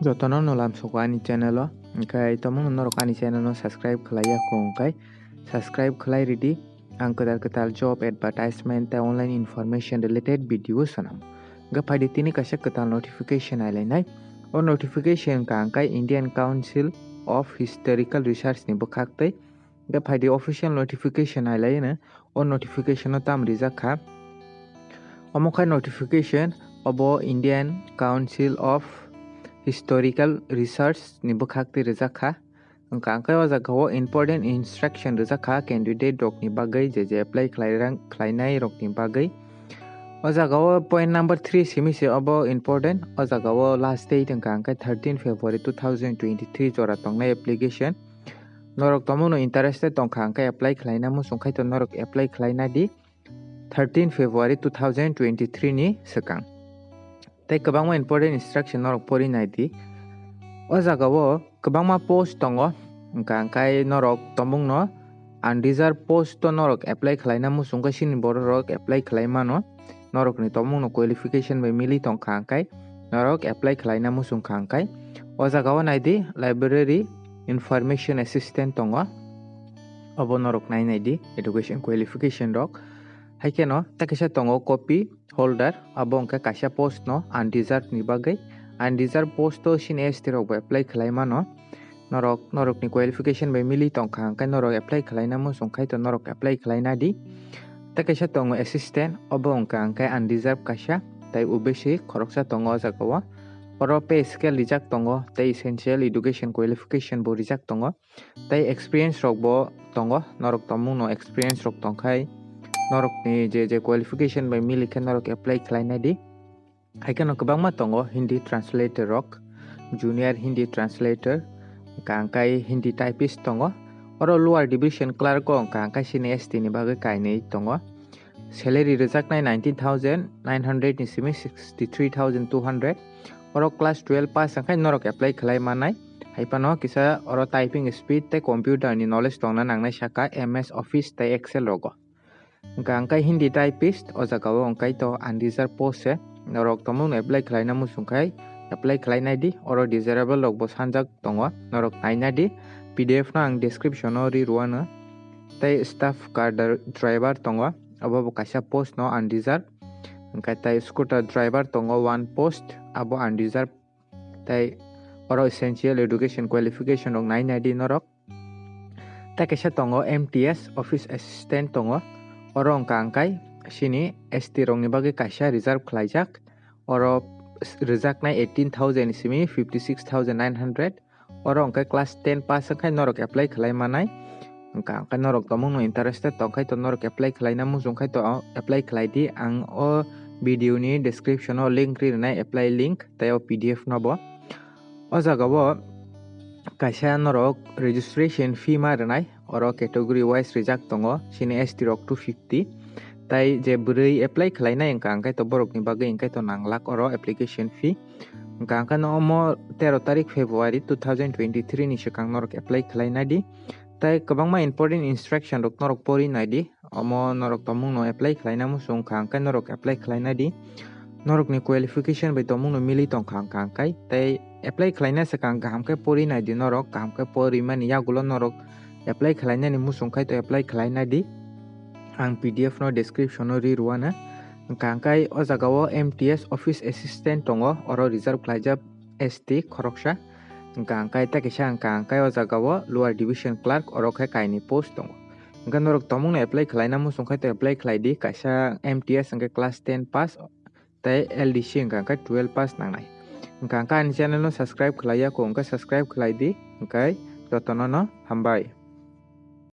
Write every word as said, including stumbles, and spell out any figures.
Jotono no lamsoko ani channel o, hwnkhe tomungno norok ani channel no subscribe khlaiya kho hwnkhe subscribe khlai ridi. Ang kwtal kwtal job advertisement tei online information related video swnam. Hwnkhe phaidi tini kaisa kwtal notification ailainai. O notification wngkha hwnkhe Indian Council of Historical Research ni bwkhak tei Hwnkhe phaidi official notification nailaino, o notification o tam rijak kha. Omo khai notification obo Indian Council of Historical Research ni bwkhak twi rijak kha. Wngkha hwnkhe o jaga o important instruction rijak kha candidate rok ni bagwi, je je apply khlai rang-, khlainai rok ni bagwi. O jaga o point number three simi se obo important. O jaga o last date wngkha hwnkhe thirteen February two thousand twenty-three jora tongnai application. Norok tomungno interested tongkha hwnkhe apply khlaina muchung khai to norok apply khlaina di thirteen February two thousand twenty-three ni swkang. Tei kwbangma important instruction norok pori nai di. O jaga o kwbangma post tongo, wngkha hwnkhe norok tomungno unreserved post o norok apply khlaina muchung khai sini borok rok apply khlai mano. Norokni tomungno qualification bai mili tongkha hwnkhe norok apply khlaina muchung kha hwnkhe o jaga o nai di library information assistant tongo, obo norok nai nai di education qualification rok. Hai kheno tei kaisa tongo copy holder, abo hwnkhe kaisa post no unreserved ni bagwi. Unreserved post o sini S T rok bo apply khlai mano. Norok, norokni qualification bai mili tongkha hwnkhe norok apply khlaina muchung khai to norok apply khlaina di. Tei kaisa tongo assistant, obo wngkha hwnkhe unreserved kaisa, tei O B C khoroksa tongo o jaga o. Oro pay scale rijak tongo, tei essential education qualification bo rijak tongo, tei experience rok bo tongo. Norok tomungno experience rok tongkhai, norokni je je qualification bai mili khe norok apply khlaina di. Hai kheno kwbangma tongo Hindi translator rok, junior Hindi translator, wngkha hwnkhe Hindi typist tongo. Oro lower division clerk o wngkha hwnkhe sini S T ni bagwi kainwi tongo. Salary rwjaknai nineteen thousand nine hundred ni simi sixty three thousand two hundred. Oro class twelve pass wngkhe norok apply khlai mannai. Hai phano kisa oro typing speed tei computer ni knowledge tongna nangnai saka M S Office tei Excel rogo. Wngkha hwnkhe Hindi typist, o jaga o wngkha to unreserved post se. Norok tomungno apply khlaina muchung khai apply khlai nai di. Oro desirable rok bo sanjak tongo, norok nai nai di. P D F no ang description o ri rwano. Tei staff car dri-, driver tongo, obo bo kaisa post no unreserved. Hwnkhe tei scooter driver tongo one post, abo unreserved. Tei oro essential education qualification rok nai nai di norok. Tei kaisa tongo M T S office assistant tongo. Oro wngkha hwnkhe sini S T rokni bagwi kaisa reserve khlaijak. Oro rwjaknai eighteen thousand simi fifty six thousand nine hundred. Oro hwnkhe class ten pass wngkhai norok apply khlai manai. Wngkha hwnkhe norok tomungno interested tongkhai to norok apply khlaina muchung khai to apply khlai di. Ang o video ni description o link ri rwnai apply link tei o P D F no bo. O jaga o kaisa norok registration fee ma rwnai, oro category wise rijak tongo, sini S T rok two fifty, tai je bwrwi apply khlainai wngkha hwnkhe to borokni bagwi hwnkhe to nang lak oro application fee. Wngkha hwnkhe no omo tero tarik February two thousand twenty-three ni swkang norok apply khlainai di, tai kwbangma important instruction rok norok pori nai di. Omo norok tomungno apply khlaina muchung kha hwnkhe norok apply khlaina di. Norokni qualification bai tomungno mili tongkha hwnkha hwnkhe tei apply khlaina swkang kaham khe pori nai di norok, kaham khe pori mani yagulo norok apply khlainani muchung khai to apply khlaina di. Ang P D F no description o ri rwano. Wngkha hwnkhe o jaga o M T S office assistant tongo, oro reserve khlaijak S T khoroksa. Wngkha hwnkhe tei kaisa wngkha hwnkhe o jaga o lower division clerk, oro khe kainwi post tongo. Hwnkhe norok tomungno apply khlaina muchung khai to apply khlai di, kaisa M T S hwnkhe class ten pass tei L D C hwnkha hwnkhe twelve pass nangnai. Wngkha hwnkhe ani channel no subscribe khlaiya kho hwnkhe subscribe khlai di, hwnkhe jotono no hambai.